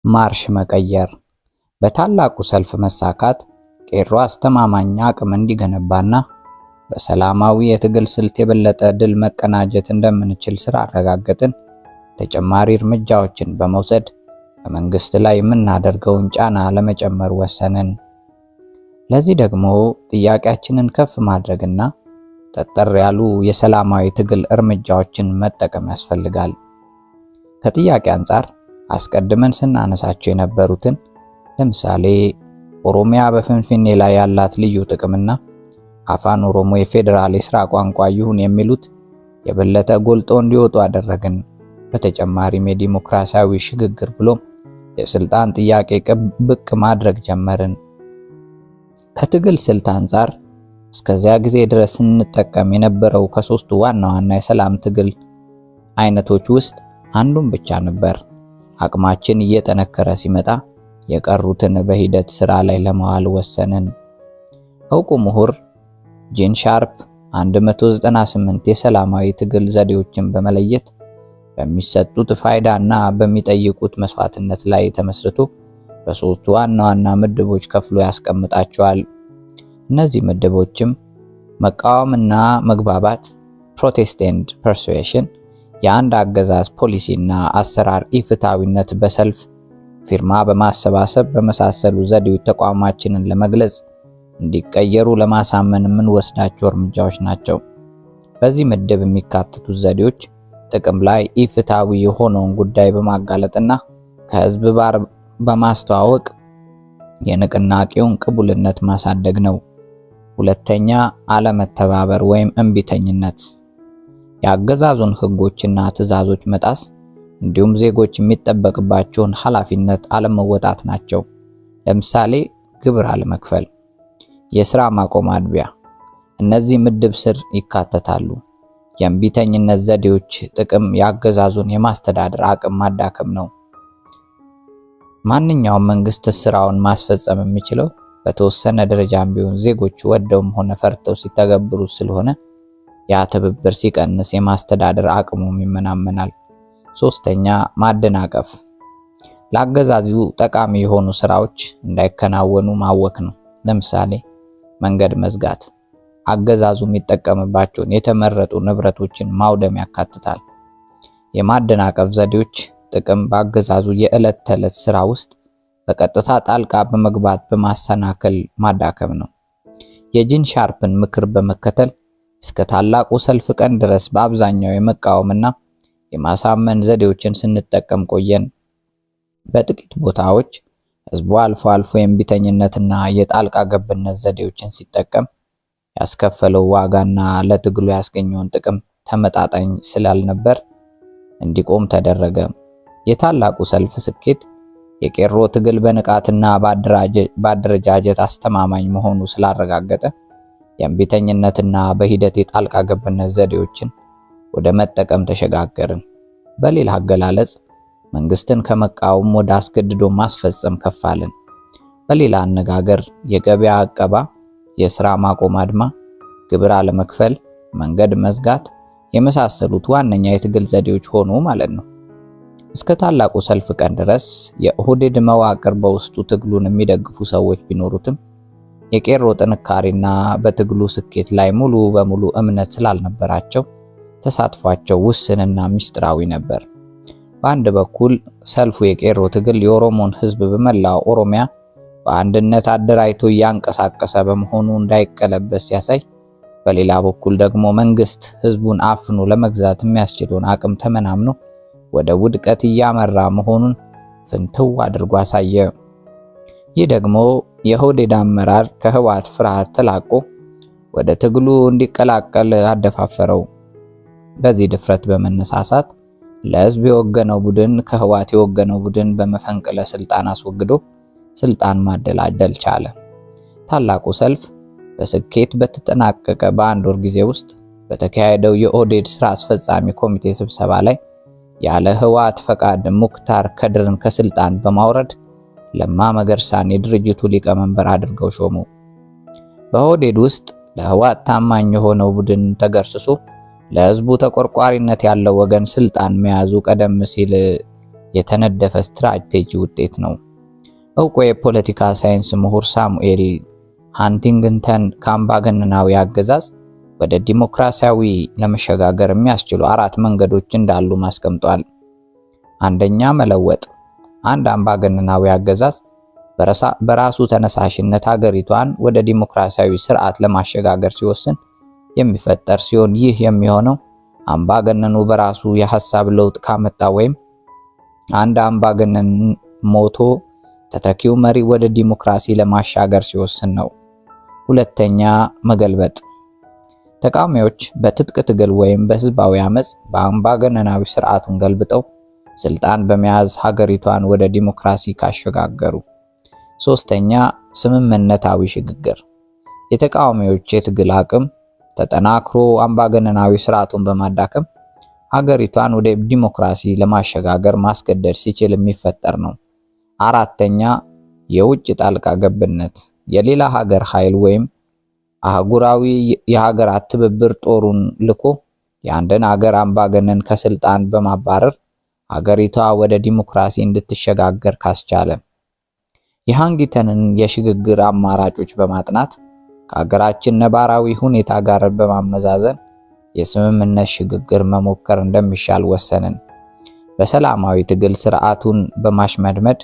ማርሽ መቀየር። በታላቁ ሰልፍ መሳካት ቄሮ አስተማማኝ አቅም እንዲገነባና በሰላማዊ የትግል ስልት የበለጠ ድል መቀናጀት እንደምንችል ስላረጋገጥን ተጨማሪ እርምጃዎችን በመውሰድ በመንግስት ላይ የምናደርገውን ጫና ለመጨመር ወሰንን። ለዚህ ደግሞ ጥያቄያችንን ከፍ ማድረግና ጠጠር ያሉ የሰላማዊ ትግል እርምጃዎችን መጠቀም ያስፈልጋል። ከጥያቄ አንጻር አስቀድመን ስናነሳቸው የነበሩትን፣ ለምሳሌ ኦሮሚያ በፍንፍኔ ላይ ያላት ልዩ ጥቅምና አፋን ኦሮሞ የፌዴራል የስራ ቋንቋ ይሁን የሚሉት የበለጠ ጎልጦ እንዲወጡ አደረግን። በተጨማሪም የዲሞክራሲያዊ ሽግግር ብሎም የስልጣን ጥያቄ ብቅ ማድረግ ጀመርን። ከትግል ስልት አንጻር እስከዚያ ጊዜ ድረስ ስንጠቀም የነበረው ከሶስቱ ዋና ዋና የሰላም ትግል አይነቶች ውስጥ አንዱን ብቻ ነበር። አቅማችን እየጠነከረ ሲመጣ የቀሩትን በሂደት ስራ ላይ ለማዋል ወሰንን። እውቁ ምሁር ጂን ሻርፕ 198 የሰላማዊ ትግል ዘዴዎችን በመለየት በሚሰጡት ፋይዳ እና በሚጠይቁት መስዋዕትነት ላይ ተመስርቶ በሶስቱ ዋና ዋና ምድቦች ከፍሎ ያስቀምጣቸዋል። እነዚህ ምድቦችም መቃወምና መግባባት (protest and persuasion)፣ የአንድ አገዛዝ ፖሊሲና አሰራር ኢፍትሐዊነት በሰልፍ፣ ፊርማ በማሰባሰብ በመሳሰሉ ዘዴዎች ተቋማችንን ለመግለጽ፣ እንዲቀየሩ ለማሳመን የምንወስዳቸው እርምጃዎች ናቸው። በዚህ ምድብ የሚካተቱት ዘዴዎች ጥቅም ላይ ኢፍትሐዊ የሆነውን ጉዳይ በማጋለጥና ከህዝብ ጋር በማስተዋወቅ የንቅናቄውን ቅቡልነት ማሳደግ ነው። ሁለተኛ፣ አለመተባበር ወይም እምቢተኝነት፣ የአገዛዙን ህጎችና ትዕዛዞች መጣስ እንዲሁም ዜጎች የሚጠበቅባቸውን ኃላፊነት አለመወጣት ናቸው። ለምሳሌ ግብር አለመክፈል፣ የስራ ማቆም አድቢያ እነዚህ ምድብ ስር ይካተታሉ። የእምቢተኝነት ዘዴዎች ጥቅም የአገዛዙን የማስተዳደር አቅም ማዳከም ነው። ማንኛውም መንግስት ስራውን ማስፈጸም የሚችለው በተወሰነ ደረጃም ቢሆን ዜጎች ወደውም ሆነ ፈርተው ሲተገብሩት ስለሆነ ያ ትብብር ሲቀንስ የማስተዳደር አቅሙም ይመናመናል። ሶስተኛ፣ ማደናቀፍ፣ ለአገዛዙ ጠቃሚ የሆኑ ስራዎች እንዳይከናወኑ ማወክ ነው። ለምሳሌ መንገድ መዝጋት፣ አገዛዙ የሚጠቀምባቸውን የተመረጡ ንብረቶችን ማውደም ያካትታል። የማደናቀፍ ዘዴዎች ጥቅም በአገዛዙ የዕለት ተዕለት ስራ ውስጥ በቀጥታ ጣልቃ በመግባት በማሰናከል ማዳከም ነው። የጂን ሻርፕን ምክር በመከተል እስከ ታላቁ ሰልፍ ቀን ድረስ በአብዛኛው የመቃወምና የማሳመን ዘዴዎችን ስንጠቀም ቆየን። በጥቂት ቦታዎች ህዝቡ አልፎ አልፎ የእምቢተኝነትና የጣልቃ ገብነት ዘዴዎችን ሲጠቀም ያስከፈለው ዋጋና ለትግሉ ያስገኘውን ጥቅም ተመጣጣኝ ስላልነበር እንዲቆም ተደረገ። የታላቁ ሰልፍ ስኬት የቄሮ ትግል በንቃትና በአደረጃጀት አስተማማኝ መሆኑ ስላረጋገጠ የእምቢተኝነትና በሂደት የጣልቃ ገብነት ዘዴዎችን ወደ መጠቀም ተሸጋገርን። በሌላ አገላለጽ መንግስትን ከመቃወም ወደ አስገድዶ ማስፈጸም ከፍ አልን። በሌላ አነጋገር የገበያ ዕቀባ፣ የስራ ማቆም አድማ፣ ግብር አለመክፈል፣ መንገድ መዝጋት የመሳሰሉት ዋነኛ የትግል ዘዴዎች ሆኑ ማለት ነው። እስከ ታላቁ ሰልፍ ቀን ድረስ የኦህዴድ መዋቅር በውስጡ ትግሉን የሚደግፉ ሰዎች ቢኖሩትም የቄሮ ጥንካሬና በትግሉ ስኬት ላይ ሙሉ በሙሉ እምነት ስላልነበራቸው ተሳትፏቸው ውስንና ምስጢራዊ ነበር። በአንድ በኩል ሰልፉ የቄሮ ትግል የኦሮሞን ሕዝብ በመላው ኦሮሚያ በአንድነት አደራጅቶ እያንቀሳቀሰ በመሆኑ እንዳይቀለበስ ሲያሳይ፣ በሌላ በኩል ደግሞ መንግስት ሕዝቡን አፍኖ ለመግዛት የሚያስችለውን አቅም ተመናምኖ ወደ ውድቀት እያመራ መሆኑን ፍንትው አድርጎ አሳየ። ይህ ደግሞ የኦህዴድ አመራር ከህወሓት ፍርሃት ተላቆ ወደ ትግሉ እንዲቀላቀል አደፋፈረው። በዚህ ድፍረት በመነሳሳት ለህዝብ የወገነው ቡድን ከህወሓት የወገነው ቡድን በመፈንቅለ ስልጣን አስወግዶ ስልጣን ማደላደል ቻለ። ታላቁ ሰልፍ በስኬት በተጠናቀቀ በአንድ ወር ጊዜ ውስጥ በተካሄደው የኦህዴድ ስራ አስፈጻሚ ኮሚቴ ስብሰባ ላይ ያለ ህወሓት ፈቃድ ሙክታር ከድርን ከስልጣን በማውረድ ለማ መገርሳን የድርጅቱ ሊቀመንበር አድርገው ሾሙ። በኦህዴድ ውስጥ ለህወሓት ታማኝ የሆነው ቡድን ተገርስሶ ለህዝቡ ተቆርቋሪነት ያለው ወገን ስልጣን መያዙ ቀደም ሲል የተነደፈ ስትራቴጂ ውጤት ነው። እውቁ የፖለቲካ ሳይንስ ምሁር ሳሙኤል ሃንቲንግተን ከአምባገነናዊ አገዛዝ ወደ ዲሞክራሲያዊ ለመሸጋገር የሚያስችሉ አራት መንገዶች እንዳሉ አስቀምጧል። አንደኛ፣ መለወጥ። አንድ አምባገነናዊ አገዛዝ በራሱ ተነሳሽነት ሀገሪቷን ወደ ዲሞክራሲያዊ ስርዓት ለማሸጋገር ሲወስን የሚፈጠር ሲሆን ይህ የሚሆነው አምባገነኑ በራሱ የሐሳብ ለውጥ ካመጣ ወይም አንድ አምባገነን ሞቶ ተተኪው መሪ ወደ ዲሞክራሲ ለማሻገር ሲወስን ነው። ሁለተኛ፣ መገልበጥ። ተቃዋሚዎች በትጥቅ ትግል ወይም በህዝባዊ አመጽ በአምባገነናዊ ስርዓቱን ገልብጠው ስልጣን በመያዝ ሀገሪቷን ወደ ዲሞክራሲ ካሸጋገሩ። ሶስተኛ፣ ስምምነታዊ ሽግግር። የተቃዋሚዎች የትግል አቅም ተጠናክሮ አምባገነናዊ ስርዓቱን በማዳከም ሀገሪቷን ወደ ዲሞክራሲ ለማሸጋገር ማስገደድ ሲችል የሚፈጠር ነው። አራተኛ፣ የውጭ ጣልቃ ገብነት። የሌላ ሀገር ኃይል ወይም አህጉራዊ የሀገራት ትብብር ጦሩን ልኮ የአንድን ሀገር አምባገነን ከስልጣን በማባረር ሀገሪቷ ወደ ዲሞክራሲ እንድትሸጋገር ካስቻለ። የሃንጊተንን የሽግግር አማራጮች በማጥናት ከሀገራችን ነባራዊ ሁኔታ ጋር በማመዛዘን የስምምነት ሽግግር መሞከር እንደሚሻል ወሰንን። በሰላማዊ ትግል ስርዓቱን በማሽመድመድ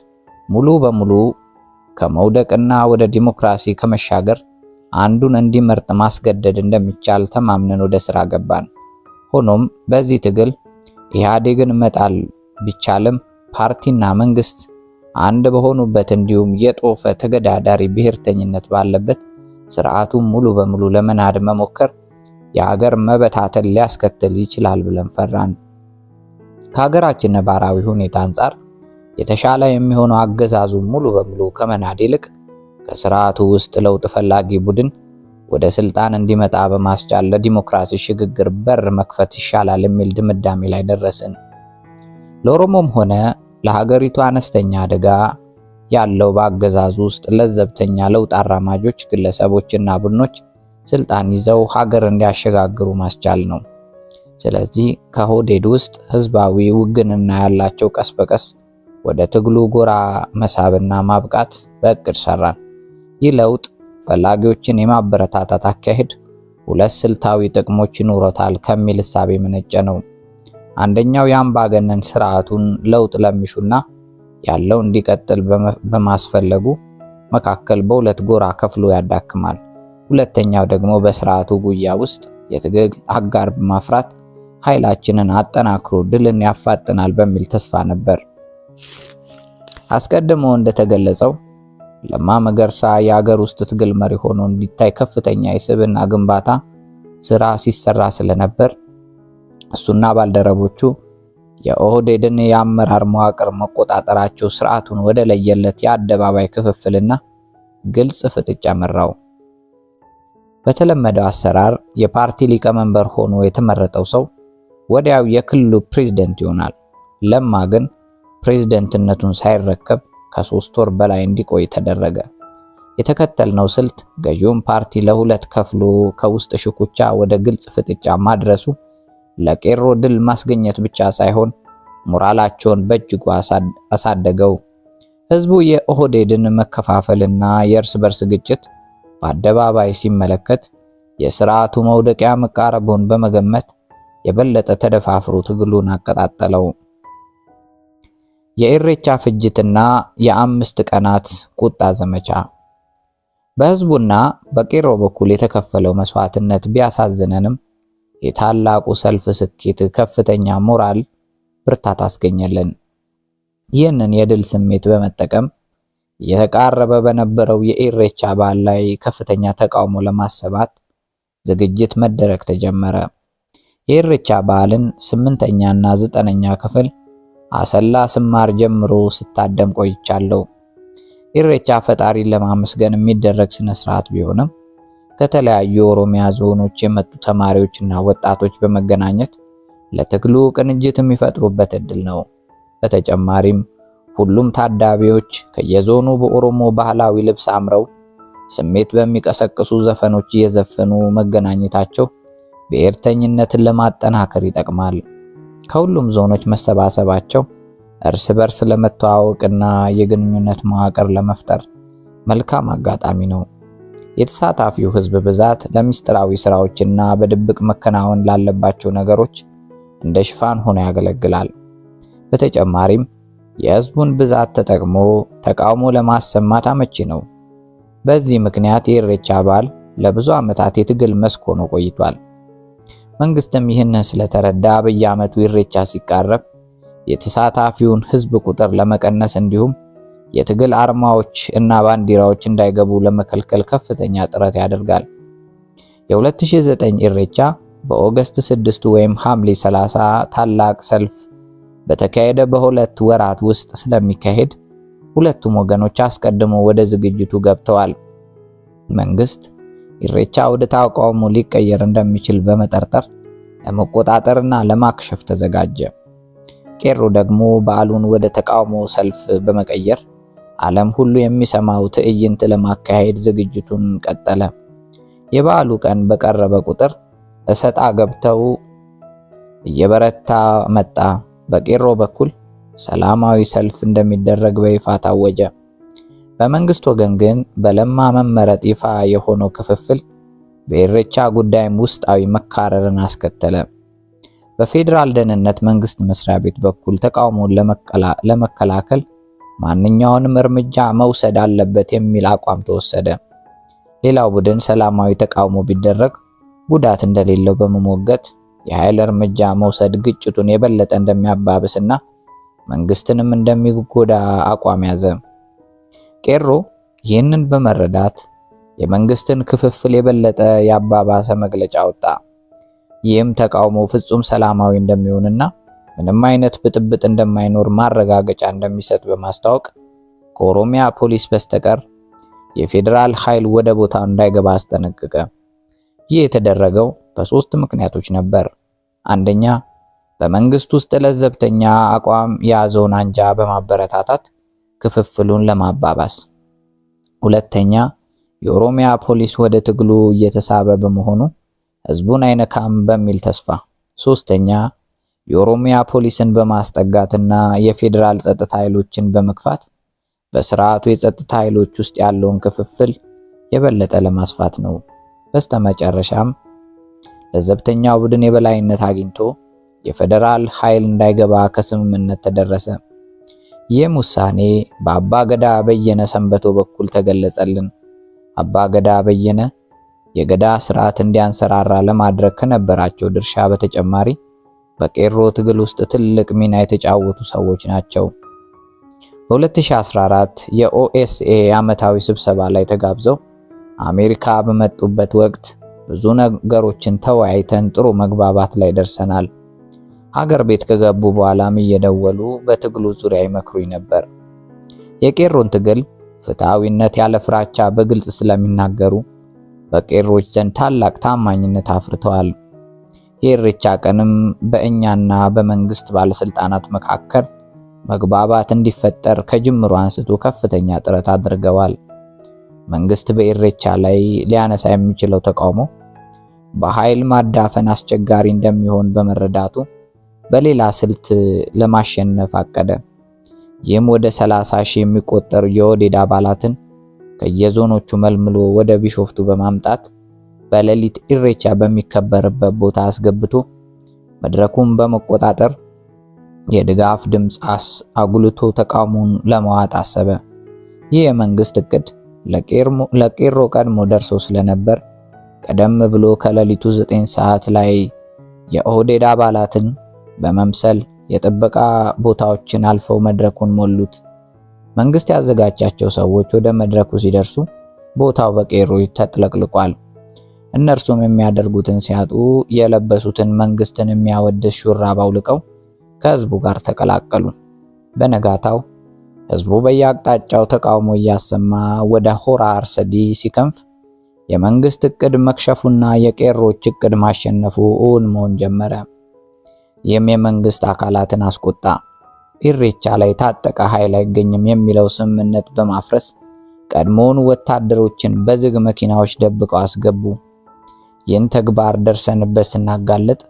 ሙሉ በሙሉ ከመውደቅና ወደ ዲሞክራሲ ከመሻገር አንዱን እንዲመርጥ ማስገደድ እንደሚቻል ተማምነን ወደ ስራ ገባን። ሆኖም በዚህ ትግል ኢህአዴግን መጣል ቢቻልም ፓርቲና መንግስት አንድ በሆኑበት እንዲሁም የጦፈ ተገዳዳሪ ብሔርተኝነት ባለበት ስርዓቱን ሙሉ በሙሉ ለመናድ መሞከር የሀገር መበታተን ሊያስከትል ይችላል ብለን ፈራን። ከሀገራችን ነባራዊ ሁኔታ አንጻር የተሻለ የሚሆነው አገዛዙ ሙሉ በሙሉ ከመናድ ይልቅ ከስርዓቱ ውስጥ ለውጥ ፈላጊ ቡድን ወደ ስልጣን እንዲመጣ በማስቻል ለዲሞክራሲ ሽግግር በር መክፈት ይሻላል የሚል ድምዳሜ ላይ ደረስን። ለኦሮሞም ሆነ ለሀገሪቱ አነስተኛ አደጋ ያለው በአገዛዙ ውስጥ ለዘብተኛ ለውጥ አራማጆች ግለሰቦችና ቡድኖች ስልጣን ይዘው ሀገር እንዲያሸጋግሩ ማስቻል ነው። ስለዚህ ከሆዴድ ውስጥ ህዝባዊ ውግንና ያላቸው ቀስ በቀስ ወደ ትግሉ ጎራ መሳብና ማብቃት በእቅድ ሰራን። ይህ ለውጥ ፈላጊዎችን የማበረታታት አካሄድ ሁለት ስልታዊ ጥቅሞች ይኖሩታል ከሚል እሳቤ የመነጨ ነው። አንደኛው የአምባገነን ስርዓቱን ለውጥ ለሚሹና ያለው እንዲቀጥል በማስፈለጉ መካከል በሁለት ጎራ ከፍሎ ያዳክማል። ሁለተኛው ደግሞ በስርዓቱ ጉያ ውስጥ የትግል አጋር በማፍራት ኃይላችንን አጠናክሮ ድልን ያፋጥናል በሚል ተስፋ ነበር። አስቀድሞ እንደተገለጸው ለማ መገርሳ የሀገር ውስጥ ትግል መሪ ሆኖ እንዲታይ ከፍተኛ የስብዕና ግንባታ ስራ ሲሰራ ስለነበር እሱና ባልደረቦቹ የኦህዴድን የአመራር መዋቅር መቆጣጠራቸው ስርዓቱን ወደ ለየለት የአደባባይ ክፍፍልና ግልጽ ፍጥጫ መራው። በተለመደው አሰራር የፓርቲ ሊቀመንበር ሆኖ የተመረጠው ሰው ወዲያው የክልሉ ፕሬዝደንት ይሆናል። ለማ ግን ፕሬዝደንትነቱን ሳይረከብ ከ3 ወር በላይ እንዲቆይ ተደረገ። የተከተልነው ስልት ገዢውን ፓርቲ ለሁለት ከፍሎ ከውስጥ ሽኩቻ ወደ ግልጽ ፍጥጫ ማድረሱ ለቄሮ ድል ማስገኘት ብቻ ሳይሆን ሞራላቸውን በእጅጉ አሳደገው። ህዝቡ የኦህዴድን መከፋፈልና የእርስ በርስ ግጭት በአደባባይ ሲመለከት የስርዓቱ መውደቂያ መቃረቡን በመገመት የበለጠ ተደፋፍሮ ትግሉን አቀጣጠለው። የኢሬቻ ፍጅትና የ5 ቀናት ቁጣ ዘመቻ። በህዝቡና በቄሮ በኩል የተከፈለው መስዋዕትነት ቢያሳዝነንም የታላቁ ሰልፍ ስኬት ከፍተኛ ሞራል ብርታት አስገኘልን። ይህንን የድል ስሜት በመጠቀም እየተቃረበ በነበረው የኢሬቻ በዓል ላይ ከፍተኛ ተቃውሞ ለማሰማት ዝግጅት መደረግ ተጀመረ። የኢሬቻ በዓልን ስምንተኛና ዘጠነኛ ክፍል አሰላ ስማር ጀምሮ ስታደም ቆይቻለሁ። ኢሬቻ ፈጣሪን ለማመስገን የሚደረግ ስነ ስርዓት ቢሆንም ከተለያዩ የኦሮሚያ ዞኖች የመጡ ተማሪዎችና ወጣቶች በመገናኘት ለትግሉ ቅንጅት የሚፈጥሩበት እድል ነው። በተጨማሪም ሁሉም ታዳሚዎች ከየዞኑ በኦሮሞ ባህላዊ ልብስ አምረው ስሜት በሚቀሰቅሱ ዘፈኖች እየዘፈኑ መገናኘታቸው ብሔርተኝነትን ለማጠናከር ይጠቅማል። ከሁሉም ዞኖች መሰባሰባቸው እርስ በርስ ለመተዋወቅና የግንኙነት መዋቅር ለመፍጠር መልካም አጋጣሚ ነው። የተሳታፊው ህዝብ ብዛት ለሚስጥራዊ ስራዎችና በድብቅ መከናወን ላለባቸው ነገሮች እንደ ሽፋን ሆኖ ያገለግላል። በተጨማሪም የህዝቡን ብዛት ተጠቅሞ ተቃውሞ ለማሰማት አመቺ ነው። በዚህ ምክንያት የኢሬቻ በዓል ለብዙ ዓመታት የትግል መስክ ሆኖ ቆይቷል። መንግስትም ይህንን ስለተረዳ በየዓመቱ ኢሬቻ ሲቃረብ የተሳታፊውን ህዝብ ቁጥር ለመቀነስ እንዲሁም የትግል አርማዎች እና ባንዲራዎች እንዳይገቡ ለመከልከል ከፍተኛ ጥረት ያደርጋል። የ2009 ኢሬቻ በ August 6 ወይም ሐምሌ 30 ታላቅ ሰልፍ በተካሄደ በ2 ወራት ውስጥ ስለሚካሄድ ሁለቱም ወገኖች አስቀድሞ ወደ ዝግጅቱ ገብተዋል። መንግስት ኢሬቻ ወደ ተቃውሞ ሊቀየር እንደሚችል በመጠርጠር ለመቆጣጠርና ለማክሸፍ ተዘጋጀ። ቄሮ ደግሞ በዓሉን ወደ ተቃውሞ ሰልፍ በመቀየር ዓለም ሁሉ የሚሰማው ትዕይንት ለማካሄድ ዝግጅቱን ቀጠለ። የበዓሉ ቀን በቀረበ ቁጥር እሰጣ ገብተው እየበረታ መጣ። በቄሮ በኩል ሰላማዊ ሰልፍ እንደሚደረግ በይፋ ታወጀ። በመንግስት ወገን ግን በለማ መመረጥ ይፋ የሆነው ክፍፍል በኢሬቻ ጉዳይም ውስጣዊ መካረርን አስከተለ። በፌዴራል ደህንነት መንግስት መስሪያ ቤት በኩል ተቃውሞውን ለመከላከል ማንኛውንም እርምጃ መውሰድ አለበት የሚል አቋም ተወሰደ። ሌላው ቡድን ሰላማዊ ተቃውሞ ቢደረግ ጉዳት እንደሌለው በመሞገት የኃይል እርምጃ መውሰድ ግጭቱን የበለጠ እንደሚያባብስና መንግስትንም እንደሚጎዳ አቋም ያዘ። ቄሮ ይህንን በመረዳት የመንግስትን ክፍፍል የበለጠ ያባባሰ መግለጫ አወጣ። ይህም ተቃውሞ ፍጹም ሰላማዊ እንደሚሆንና ምንም አይነት ብጥብጥ እንደማይኖር ማረጋገጫ እንደሚሰጥ በማስታወቅ ከኦሮሚያ ፖሊስ በስተቀር የፌዴራል ኃይል ወደ ቦታው እንዳይገባ አስጠነቀቀ። ይህ የተደረገው በሶስት ምክንያቶች ነበር። አንደኛ፣ በመንግስት ውስጥ ለዘብተኛ አቋም የያዘውን አንጃ በማበረታታት ክፍፍሉን ለማባባስ። ሁለተኛ፣ የኦሮሚያ ፖሊስ ወደ ትግሉ እየተሳበ በመሆኑ ህዝቡን አይነካም በሚል ተስፋ። ሶስተኛ፣ የኦሮሚያ ፖሊስን በማስጠጋትና የፌዴራል ጸጥታ ኃይሎችን በመግፋት በስርዓቱ የጸጥታ ኃይሎች ውስጥ ያለውን ክፍፍል የበለጠ ለማስፋት ነው። በስተመጨረሻም ለዘብተኛው ቡድን የበላይነት አግኝቶ የፌዴራል ኃይል እንዳይገባ ከስምምነት ተደረሰ። ይህም ውሳኔ በአባ ገዳ በየነ ሰንበቶ በኩል ተገለጸልን። አባ ገዳ በየነ የገዳ ስርዓት እንዲያንሰራራ ለማድረግ ከነበራቸው ድርሻ በተጨማሪ በቄሮ ትግል ውስጥ ትልቅ ሚና የተጫወቱ ሰዎች ናቸው። በ2014 የ OSA ዓመታዊ ስብሰባ ላይ ተጋብዘው አሜሪካ በመጡበት ወቅት ብዙ ነገሮችን ተወያይተን ጥሩ መግባባት ላይ ደርሰናል። ሀገር ቤት ከገቡ በኋላም እየደወሉ በትግሉ ዙሪያ ይመክሩኝ ነበር። የቄሮን ትግል ፍትሐዊነት ያለ ፍራቻ በግልጽ ስለሚናገሩ በቄሮች ዘንድ ታላቅ ታማኝነት አፍርተዋል። የኢሬቻ ቀንም በእኛና በመንግስት ባለስልጣናት መካከል መግባባት እንዲፈጠር ከጅምሩ አንስቶ ከፍተኛ ጥረት አድርገዋል። መንግስት በኢሬቻ ላይ ሊያነሳ የሚችለው ተቃውሞ በኃይል ማዳፈን አስቸጋሪ እንደሚሆን በመረዳቱ በሌላ ስልት ለማሸነፍ አቀደ። ይህም ወደ 30 ሺህ የሚቆጠሩ የኦህዴድ አባላትን ከየዞኖቹ መልምሎ ወደ ቢሾፍቱ በማምጣት በሌሊት ኢሬቻ በሚከበርበት ቦታ አስገብቶ መድረኩን በመቆጣጠር የድጋፍ ድምፅ አጉልቶ ተቃውሞን ለመዋጥ አሰበ። ይህ የመንግስት እቅድ ለቄሮ ቀድሞ ደርሶ ስለነበር ቀደም ብሎ ከሌሊቱ 9 ሰዓት ላይ የኦህዴድ አባላትን በመምሰል የጥበቃ ቦታዎችን አልፈው መድረኩን ሞሉት። መንግስት ያዘጋጃቸው ሰዎች ወደ መድረኩ ሲደርሱ ቦታው በቄሮ ተጥለቅልቋል። እነርሱም የሚያደርጉትን ሲያጡ የለበሱትን መንግስትን የሚያወድስ ሹራብ አውልቀው ከህዝቡ ጋር ተቀላቀሉ። በነጋታው ህዝቡ በየአቅጣጫው ተቃውሞ እያሰማ ወደ ሆራ አርሰዲ ሲከንፍ የመንግስት እቅድ መክሸፉና የቄሮች እቅድ ማሸነፉ እውን መሆን ጀመረ። ይህም የመንግስት አካላትን አስቆጣ። ኢሬቻ ላይ የታጠቀ ኃይል አይገኝም የሚለው ስምምነት በማፍረስ ቀድሞውን ወታደሮችን በዝግ መኪናዎች ደብቀው አስገቡ። ይህን ተግባር ደርሰንበት ስናጋለጥ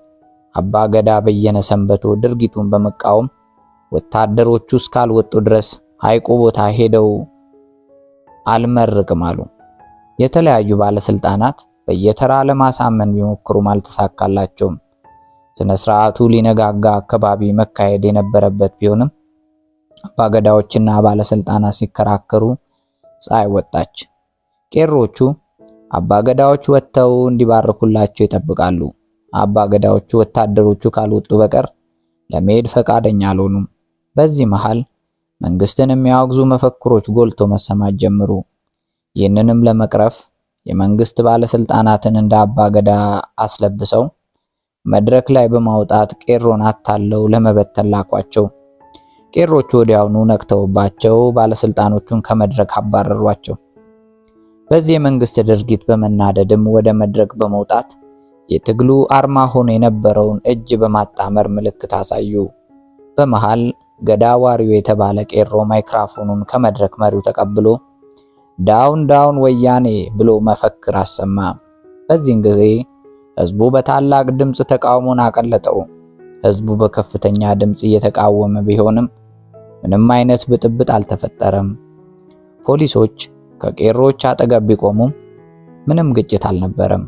አባ ገዳ በየነ ሰንበቶ ድርጊቱን በመቃወም ወታደሮቹ እስካልወጡ ድረስ ሐይቁ ቦታ ሄደው አልመርቅም አሉ። የተለያዩ ባለስልጣናት በየተራ ለማሳመን ቢሞክሩም አልተሳካላቸውም። ስነ ስርዓቱ ሊነጋጋ አካባቢ መካሄድ የነበረበት ቢሆንም አባገዳዎችና ባለስልጣናት ሲከራከሩ ፀሐይ ወጣች። ቄሮቹ አባገዳዎች ወጥተው እንዲባርኩላቸው ይጠብቃሉ። አባገዳዎቹ ወታደሮቹ ካልወጡ በቀር ለመሄድ ፈቃደኛ አልሆኑም። በዚህ መሃል መንግስትን የሚያወግዙ መፈክሮች ጎልቶ መሰማት ጀመሩ። ይህንንም ለመቅረፍ የመንግስት ባለስልጣናትን እንደ አባገዳ አስለብሰው መድረክ ላይ በማውጣት ቄሮን አታለው ለመበተን ላኳቸው። ቄሮቹ ወዲያውኑ ነቅተውባቸው ባለስልጣኖቹን ከመድረክ አባረሯቸው። በዚህ የመንግስት ድርጊት በመናደድም ወደ መድረክ በመውጣት የትግሉ አርማ ሆኖ የነበረውን እጅ በማጣመር ምልክት አሳዩ። በመሃል ገዳ ዋሪው የተባለ ቄሮ ማይክራፎኑን ከመድረክ መሪው ተቀብሎ "Down down ወያኔ" ብሎ መፈክር አሰማ። በዚህን ጊዜ ህዝቡ በታላቅ ድምፅ ተቃውሞን አቀለጠው። ህዝቡ በከፍተኛ ድምፅ እየተቃወመ ቢሆንም ምንም አይነት ብጥብጥ አልተፈጠረም። ፖሊሶች ከቄሮች አጠገብ ቢቆሙም ምንም ግጭት አልነበረም።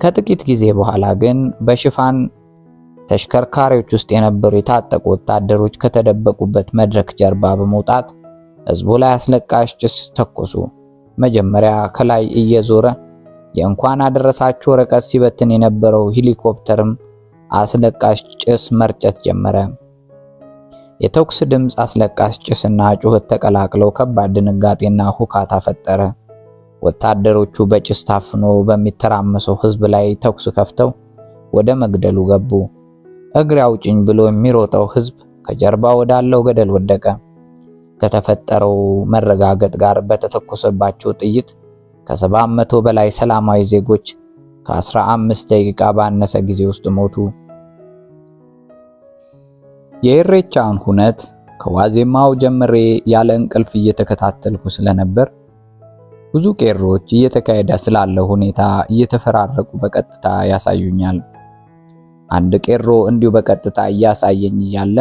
ከጥቂት ጊዜ በኋላ ግን በሽፋን ተሽከርካሪዎች ውስጥ የነበሩ የታጠቁ ወታደሮች ከተደበቁበት መድረክ ጀርባ በመውጣት ህዝቡ ላይ አስለቃሽ ጭስ ተኮሱ። መጀመሪያ ከላይ እየዞረ የእንኳን አደረሳችሁ ወረቀት ሲበትን የነበረው ሄሊኮፕተርም አስለቃሽ ጭስ መርጨት ጀመረ። የተኩስ ድምፅ፣ አስለቃሽ ጭስና ጩኸት ተቀላቅለው ከባድ ድንጋጤና ሁካታ ፈጠረ። ወታደሮቹ በጭስ ታፍኖ በሚተራመሰው ህዝብ ላይ ተኩስ ከፍተው ወደ መግደሉ ገቡ። እግሬ አውጭኝ ብሎ የሚሮጠው ህዝብ ከጀርባ ወዳለው ገደል ወደቀ። ከተፈጠረው መረጋገጥ ጋር በተተኮሰባቸው ጥይት ከ700 በላይ ሰላማዊ ዜጎች ከ15 ደቂቃ ባነሰ ጊዜ ውስጥ ሞቱ። የኢሬቻን ሁነት ከዋዜማው ጀምሬ ያለ እንቅልፍ እየተከታተልኩ ስለነበር ብዙ ቄሮች እየተካሄደ ስላለው ሁኔታ እየተፈራረቁ በቀጥታ ያሳዩኛል። አንድ ቄሮ እንዲሁ በቀጥታ እያሳየኝ እያለ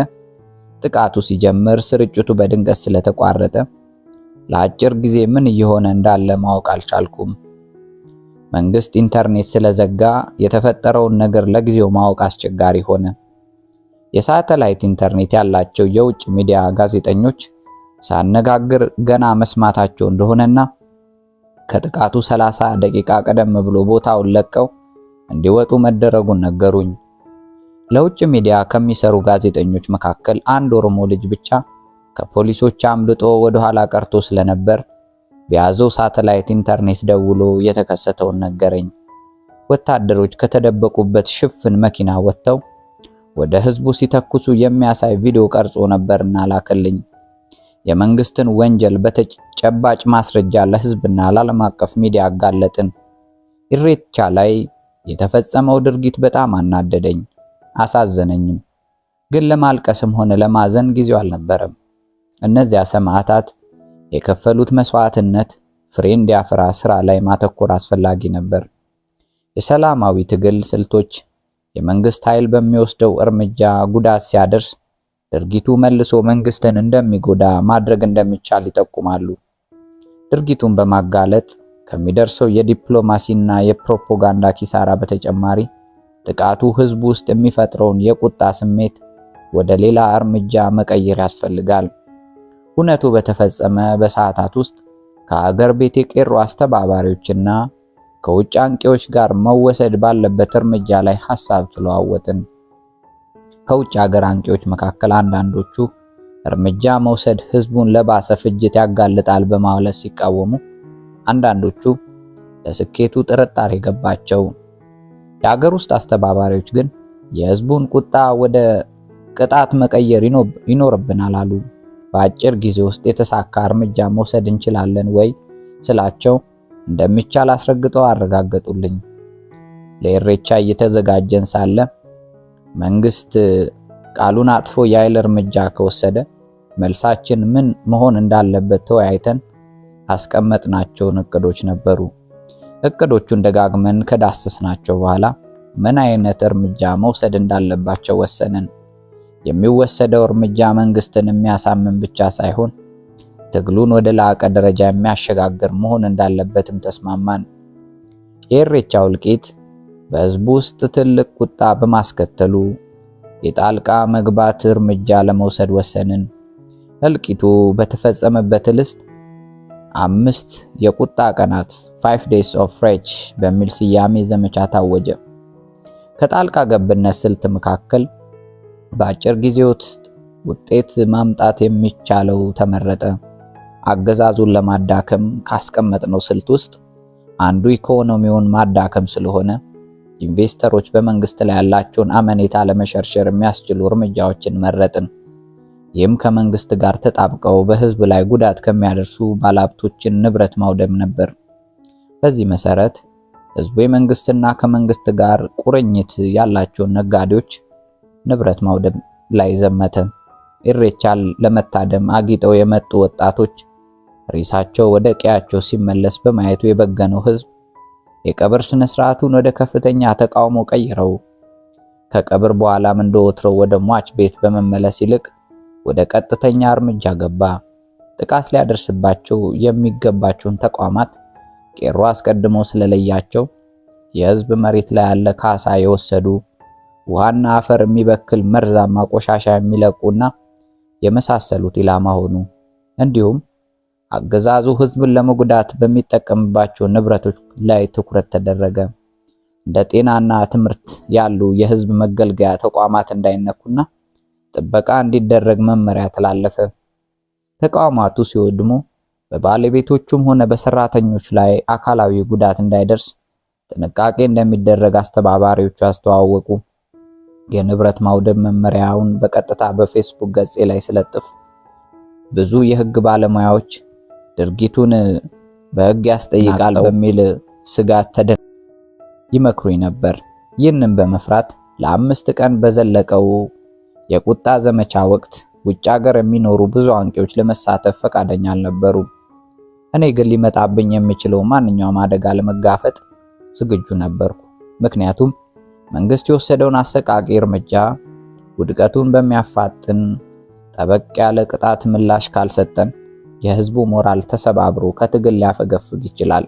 ጥቃቱ ሲጀምር ስርጭቱ በድንገት ስለተቋረጠ ለአጭር ጊዜ ምን እየሆነ እንዳለ ማወቅ አልቻልኩም። መንግስት ኢንተርኔት ስለዘጋ የተፈጠረውን ነገር ለጊዜው ማወቅ አስቸጋሪ ሆነ። የሳተላይት ኢንተርኔት ያላቸው የውጭ ሚዲያ ጋዜጠኞች ሳነጋግር ገና መስማታቸው እንደሆነና ከጥቃቱ 30 ደቂቃ ቀደም ብሎ ቦታውን ለቀው እንዲወጡ መደረጉን ነገሩኝ። ለውጭ ሚዲያ ከሚሰሩ ጋዜጠኞች መካከል አንድ ኦሮሞ ልጅ ብቻ ከፖሊሶች አምልጦ ወደ ኋላ ቀርቶ ስለነበር በያዘው ሳተላይት ኢንተርኔት ደውሎ የተከሰተውን ነገረኝ። ወታደሮች ከተደበቁበት ሽፍን መኪና ወጥተው ወደ ህዝቡ ሲተኩሱ የሚያሳይ ቪዲዮ ቀርጾ ነበርና ላከልኝ። የመንግስትን ወንጀል በተጨባጭ ማስረጃ ለህዝብና ለዓለም አቀፍ ሚዲያ አጋለጥን። ኢሬቻ ላይ የተፈጸመው ድርጊት በጣም አናደደኝ፣ አሳዘነኝም። ግን ለማልቀስም ሆነ ለማዘን ጊዜው አልነበረም። እነዚያ ሰማዕታት የከፈሉት መስዋዕትነት ፍሬ እንዲያፈራ ስራ ላይ ማተኮር አስፈላጊ ነበር። የሰላማዊ ትግል ስልቶች የመንግስት ኃይል በሚወስደው እርምጃ ጉዳት ሲያደርስ ድርጊቱ መልሶ መንግስትን እንደሚጎዳ ማድረግ እንደሚቻል ይጠቁማሉ። ድርጊቱን በማጋለጥ ከሚደርሰው የዲፕሎማሲና የፕሮፓጋንዳ ኪሳራ በተጨማሪ ጥቃቱ ህዝብ ውስጥ የሚፈጥረውን የቁጣ ስሜት ወደ ሌላ እርምጃ መቀየር ያስፈልጋል። ሁነቱ በተፈጸመ በሰዓታት ውስጥ ከአገር ቤት የቄሮ አስተባባሪዎችና ከውጭ አንቂዎች ጋር መወሰድ ባለበት እርምጃ ላይ ሐሳብ ተለዋወጥን። ከውጭ ሀገር አንቂዎች መካከል አንዳንዶቹ እርምጃ መውሰድ ህዝቡን ለባሰ ፍጅት ያጋልጣል በማለት ሲቃወሙ፣ አንዳንዶቹ ለስኬቱ ጥርጣሬ ገባቸው። የአገር ውስጥ አስተባባሪዎች ግን የህዝቡን ቁጣ ወደ ቅጣት መቀየር ይኖርብናል አሉ። በአጭር ጊዜ ውስጥ የተሳካ እርምጃ መውሰድ እንችላለን ወይ ስላቸው እንደሚቻል አስረግጠው አረጋገጡልኝ። ለኢሬቻ እየተዘጋጀን ሳለ መንግስት ቃሉን አጥፎ የኃይል እርምጃ ከወሰደ መልሳችን ምን መሆን እንዳለበት ተወያይተን አስቀመጥናቸውን እቅዶች ነበሩ። እቅዶቹን ደጋግመን ከዳሰስናቸው በኋላ ምን አይነት እርምጃ መውሰድ እንዳለባቸው ወሰንን። የሚወሰደው እርምጃ መንግስትን የሚያሳምን ብቻ ሳይሆን ትግሉን ወደ ላቀ ደረጃ የሚያሸጋግር መሆን እንዳለበትም ተስማማን። የኢሬቻው እልቂት በህዝቡ ውስጥ ትልቅ ቁጣ በማስከተሉ የጣልቃ መግባት እርምጃ ለመውሰድ ወሰንን። እልቂቱ በተፈጸመበት ዕለት 5 የቁጣ ቀናት 5 days of rage በሚል ስያሜ ዘመቻ ታወጀ። ከጣልቃ ገብነት ስልት መካከል በአጭር ጊዜ ውስጥ ውጤት ማምጣት የሚቻለው ተመረጠ። አገዛዙን ለማዳከም ካስቀመጥነው ስልት ውስጥ አንዱ ኢኮኖሚውን ማዳከም ስለሆነ ኢንቨስተሮች በመንግስት ላይ ያላቸውን አመኔታ ለመሸርሸር የሚያስችሉ እርምጃዎችን መረጥን። ይህም ከመንግስት ጋር ተጣብቀው በህዝብ ላይ ጉዳት ከሚያደርሱ ባለሀብቶችን ንብረት ማውደም ነበር። በዚህ መሰረት ህዝቡ የመንግስትና ከመንግስት ጋር ቁርኝት ያላቸውን ነጋዴዎች ንብረት ማውደም ላይ ዘመተ። ኢሬቻን ለመታደም አጊጠው የመጡ ወጣቶች ሬሳቸው ወደ ቀያቸው ሲመለስ በማየቱ የበገነው ህዝብ የቀብር ስነ ስርዓቱን ወደ ከፍተኛ ተቃውሞ ቀይረው ከቀብር በኋላም እንደወትሮው ወደ ሟች ቤት በመመለስ ይልቅ ወደ ቀጥተኛ እርምጃ ገባ። ጥቃት ሊያደርስባቸው የሚገባቸውን ተቋማት ቄሮ አስቀድሞ ስለለያቸው የህዝብ መሬት ላይ ያለ ካሳ የወሰዱ፣ ውሃና አፈር የሚበክል መርዛማ ቆሻሻ የሚለቁና የመሳሰሉት ኢላማ ሆኑ። እንዲሁም አገዛዙ ህዝብን ለመጉዳት በሚጠቀምባቸው ንብረቶች ላይ ትኩረት ተደረገ። እንደ ጤናና ትምህርት ያሉ የህዝብ መገልገያ ተቋማት እንዳይነኩና ጥበቃ እንዲደረግ መመሪያ ተላለፈ። ተቋማቱ ሲወድሙ በባለቤቶቹም ሆነ በሰራተኞች ላይ አካላዊ ጉዳት እንዳይደርስ ጥንቃቄ እንደሚደረግ አስተባባሪዎቹ አስተዋወቁ። የንብረት ማውደም መመሪያውን በቀጥታ በፌስቡክ ገጼ ላይ ስለጥፍ ብዙ የህግ ባለሙያዎች ድርጊቱን በህግ ያስጠይቃል በሚል ስጋት ይመክሩኝ ነበር። ይህንን በመፍራት ለ5 ቀን በዘለቀው የቁጣ ዘመቻ ወቅት ውጭ ሀገር የሚኖሩ ብዙ አንቂዎች ለመሳተፍ ፈቃደኛ አልነበሩም። እኔ ግን ሊመጣብኝ የሚችለው ማንኛውም አደጋ ለመጋፈጥ ዝግጁ ነበርኩ። ምክንያቱም መንግስት የወሰደውን አሰቃቂ እርምጃ ውድቀቱን በሚያፋጥን ጠበቅ ያለ ቅጣት ምላሽ ካልሰጠን የህዝቡ ሞራል ተሰባብሮ ከትግል ሊያፈገፍግ ይችላል።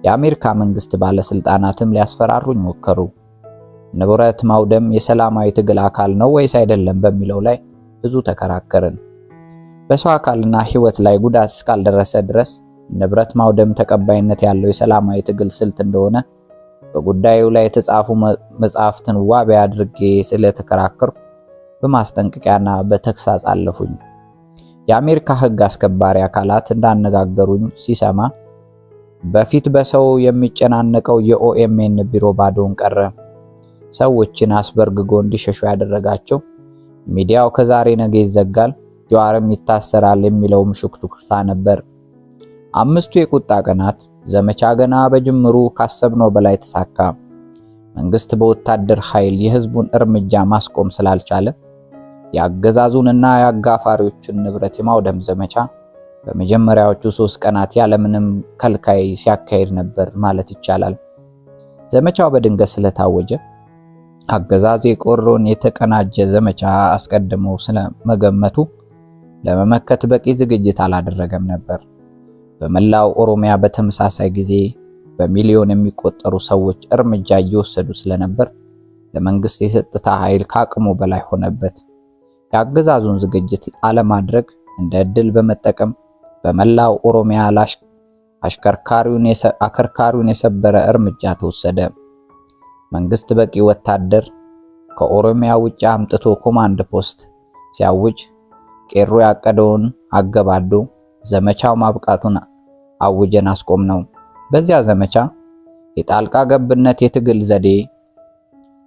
የአሜሪካ መንግስት ባለስልጣናትም ሊያስፈራሩኝ ሞከሩ። ንብረት ማውደም የሰላማዊ ትግል አካል ነው ወይስ አይደለም በሚለው ላይ ብዙ ተከራከርን። በሰው አካልና ህይወት ላይ ጉዳት እስካልደረሰ ድረስ ንብረት ማውደም ተቀባይነት ያለው የሰላማዊ ትግል ስልት እንደሆነ በጉዳዩ ላይ የተጻፉ መጽሐፍትን ዋቢ አድርጌ ስለተከራከርኩ በማስጠንቀቂያና በተግሳጽ አለፉኝ። የአሜሪካ ህግ አስከባሪ አካላት እንዳነጋገሩኝ ሲሰማ በፊት በሰው የሚጨናነቀው የኦኤምኤን ቢሮ ባዶውን ቀረ። ሰዎችን አስበርግጎ እንዲሸሹ ያደረጋቸው ሚዲያው ከዛሬ ነገ ይዘጋል፣ ጀዋርም ይታሰራል የሚለውም ሹክሹክታ ነበር። 5ቱ የቁጣ ቀናት ዘመቻ ገና በጅምሩ ካሰብነው በላይ ተሳካ። መንግስት በወታደር ኃይል የህዝቡን እርምጃ ማስቆም ስላልቻለ የአገዛዙንና የአጋፋሪዎችን ንብረት የማውደም ዘመቻ በመጀመሪያዎቹ 3 ቀናት ያለምንም ከልካይ ሲያካሂድ ነበር ማለት ይቻላል። ዘመቻው በድንገት ስለታወጀ አገዛዙ የቆሮን የተቀናጀ ዘመቻ አስቀድሞ ስለመገመቱ ለመመከት በቂ ዝግጅት አላደረገም ነበር። በመላው ኦሮሚያ በተመሳሳይ ጊዜ በሚሊዮን የሚቆጠሩ ሰዎች እርምጃ እየወሰዱ ስለነበር ለመንግስት የጸጥታ ኃይል ከአቅሙ በላይ ሆነበት። የአገዛዙን ዝግጅት አለማድረግ እንደ እድል በመጠቀም በመላው ኦሮሚያ አከርካሪውን የሰበረ እርምጃ ተወሰደ። መንግስት በቂ ወታደር ከኦሮሚያ ውጭ አምጥቶ ኮማንድ ፖስት ሲያውጅ ቄሮ ያቀደውን አገባዶ ዘመቻው ማብቃቱን አውጀን አስቆም ነው። በዚያ ዘመቻ የጣልቃ ገብነት የትግል ዘዴ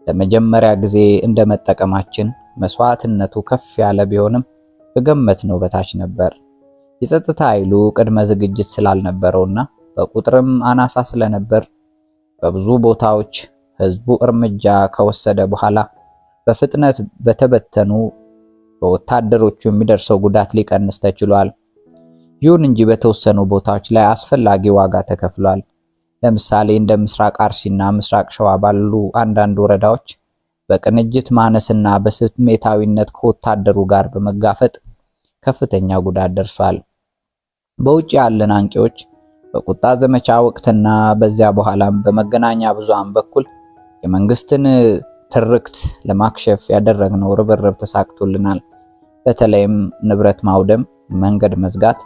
ለመጀመሪያ ጊዜ እንደመጠቀማችን መስዋዕትነቱ ከፍ ያለ ቢሆንም ከገመትነው በታች ነበር። የጸጥታ ኃይሉ ቅድመ ዝግጅት ስላልነበረውና በቁጥርም አናሳ ስለነበር በብዙ ቦታዎች ህዝቡ እርምጃ ከወሰደ በኋላ በፍጥነት በተበተኑ በወታደሮቹ የሚደርሰው ጉዳት ሊቀንስ ተችሏል። ይሁን እንጂ በተወሰኑ ቦታዎች ላይ አስፈላጊ ዋጋ ተከፍሏል። ለምሳሌ እንደ ምስራቅ አርሲና ምስራቅ ሸዋ ባሉ አንዳንድ ወረዳዎች በቅንጅት ማነስና በስሜታዊነት ከወታደሩ ጋር በመጋፈጥ ከፍተኛ ጉዳት ደርሷል። በውጭ ያለን አንቂዎች በቁጣ ዘመቻ ወቅትና በዚያ በኋላም በመገናኛ ብዙሃን በኩል የመንግስትን ትርክት ለማክሸፍ ያደረግነው ርብርብ ተሳክቶልናል። በተለይም ንብረት ማውደም፣ መንገድ መዝጋት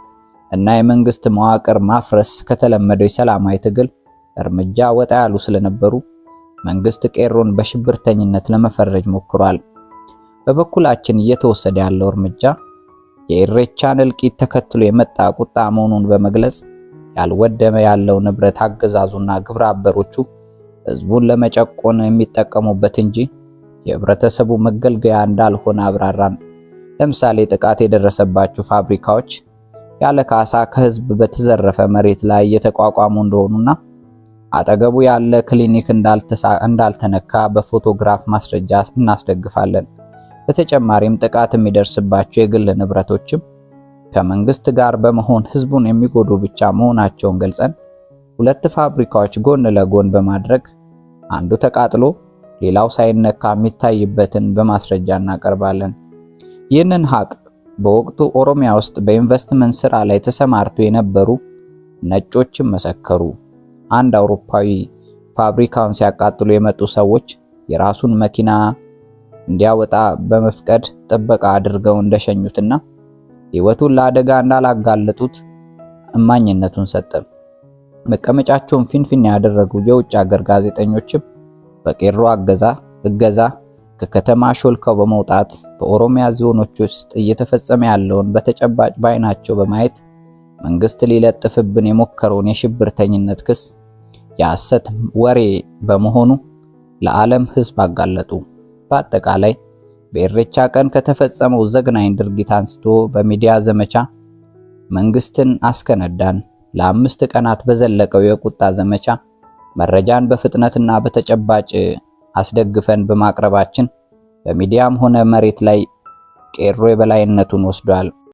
እና የመንግስት መዋቅር ማፍረስ ከተለመደው የሰላማዊ ትግል እርምጃ ወጣ ያሉ ስለነበሩ መንግስት ቄሮን በሽብርተኝነት ለመፈረጅ ሞክሯል። በበኩላችን እየተወሰደ ያለው እርምጃ የኢሬቻን እልቂት ተከትሎ የመጣ ቁጣ መሆኑን በመግለጽ ያልወደመ ያለው ንብረት አገዛዙና ግብረ አበሮቹ ህዝቡን ለመጨቆን የሚጠቀሙበት እንጂ የህብረተሰቡ መገልገያ እንዳልሆነ አብራራን። ለምሳሌ ጥቃት የደረሰባቸው ፋብሪካዎች ያለ ካሳ ከህዝብ በተዘረፈ መሬት ላይ እየተቋቋሙ እንደሆኑና አጠገቡ ያለ ክሊኒክ እንዳልተነካ በፎቶግራፍ ማስረጃ እናስደግፋለን። በተጨማሪም ጥቃት የሚደርስባቸው የግል ንብረቶችም ከመንግስት ጋር በመሆን ህዝቡን የሚጎዱ ብቻ መሆናቸውን ገልጸን ሁለት ፋብሪካዎች ጎን ለጎን በማድረግ አንዱ ተቃጥሎ ሌላው ሳይነካ የሚታይበትን በማስረጃ እናቀርባለን። ይህንን ሀቅ በወቅቱ ኦሮሚያ ውስጥ በኢንቨስትመንት ስራ ላይ ተሰማርተው የነበሩ ነጮችም መሰከሩ። አንድ አውሮፓዊ ፋብሪካውን ሲያቃጥሉ የመጡ ሰዎች የራሱን መኪና እንዲያወጣ በመፍቀድ ጥበቃ አድርገው እንደሸኙትና ሕይወቱን ለአደጋ እንዳላጋለጡት እማኝነቱን ሰጠ። መቀመጫቸውን ፊንፊኔ ያደረጉ የውጭ ሀገር ጋዜጠኞችም በቄሮ እገዛ ከከተማ ሾልከው በመውጣት በኦሮሚያ ዞኖች ውስጥ እየተፈጸመ ያለውን በተጨባጭ በዓይናቸው በማየት መንግስት ሊለጥፍብን የሞከረውን የሽብርተኝነት ክስ የሐሰት ወሬ በመሆኑ ለዓለም ሕዝብ አጋለጡ። በአጠቃላይ በኢሬቻ ቀን ከተፈጸመው ዘግናኝ ድርጊት አንስቶ በሚዲያ ዘመቻ መንግስትን አስከነዳን። ለ5 ቀናት በዘለቀው የቁጣ ዘመቻ መረጃን በፍጥነትና በተጨባጭ አስደግፈን በማቅረባችን በሚዲያም ሆነ መሬት ላይ ቄሮ የበላይነቱን ወስዷል።